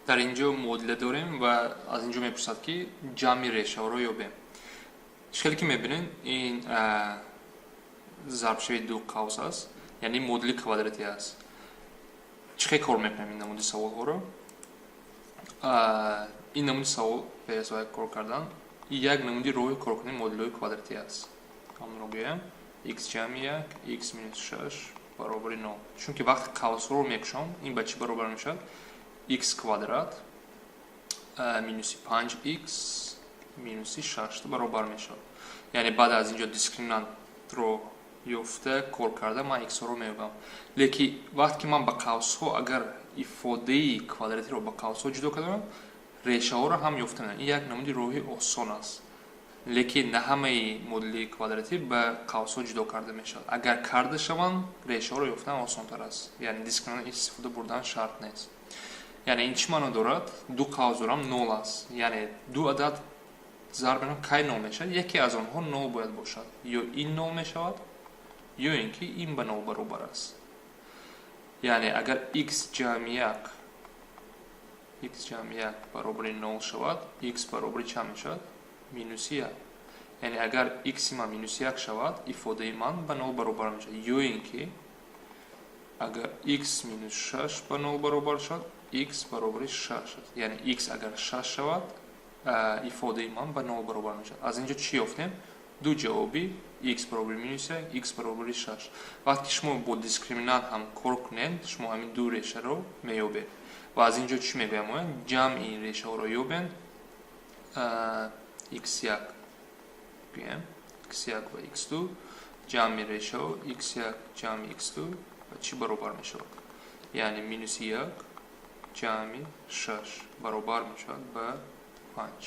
Дар ин ҷо муодила дорем ва аз ин ҷо мепурсад, ки ҷамъи решаҳоро ёбем. Чӣ хеле ки мебинем, ин зарбшави ду қавс аст, яъне модули квадратӣ аст. Чӣ хел кор мекунем ин намуди саволҳоро? Ин намуди савол беасоя кор кардан як намуди роҳи коркунии модулҳои квадратӣ аст. Ҳамонро гӯям: x ҷамъи як, x минус шаш баробари нол. Чунки вақте қавсҳоро мекушом, ин ба чӣ баробар мешавад? X квадрат минуси панҷ x минуси шашта баробар мешавад. Яъне баъд аз ин ҷо дискриминантро ёфта, кор карда, ман x-ҳоро меёбам. Лекин вақте ки ман ба қавсҳо, агар ифодаи квадратиро ба қавсҳо ҷудо кардам, решаҳоро ҳам ёфта меоям. Ин як намуди роҳи осон аст, лекин на ҳамаи модули квадратӣ ба қавсҳо ҷудо карда мешавад. Агар карда шаванд, решаҳоро ёфтан осонтар аст, яъне дискриминант истифода бурдан шарт нест. Яъне ин чӣ маъно дорад? Ду қавс дорам, нол аст, яъне ду адад зарб кай нол мешавад? Яке аз онҳо нол бояд бошад: ё ин нол мешавад, ё ин ки ин ба нол баробар аст. Яъне агар x ҷамъи як, x ҷамъи як баробари нол шавад, x баробари чанд мешавад? Минуси як. Яъне агар x-и ман минуси як шавад, ифодаи ман ба нол баробар мешавад. Ё ин ки агар x минус шаш ба нол баробар шавад, x баробари шаш аст. Яъне x агар шаш шавад, ифодаи ман ба нол баробар мешавад. Аз ин ҷо чӣ ёфтем? Ду ҷавоби: x баробари минус як, x баробари шаш. Вақте ки шумо бо дискриминант ҳам кор кунед, шумо ҳамин ду решаро меёбед. Ва аз ин ҷо чӣ мегӯям? Ҷамъи ин решаҳоро ёбед. X1 гӯем, x1 ва x2, ҷамъи решаҳо x1 ҷамъи x2 ба чӣ баробар мешавад? Яъне минуси як ҷамъи шаш баробар мешавад ба панҷ.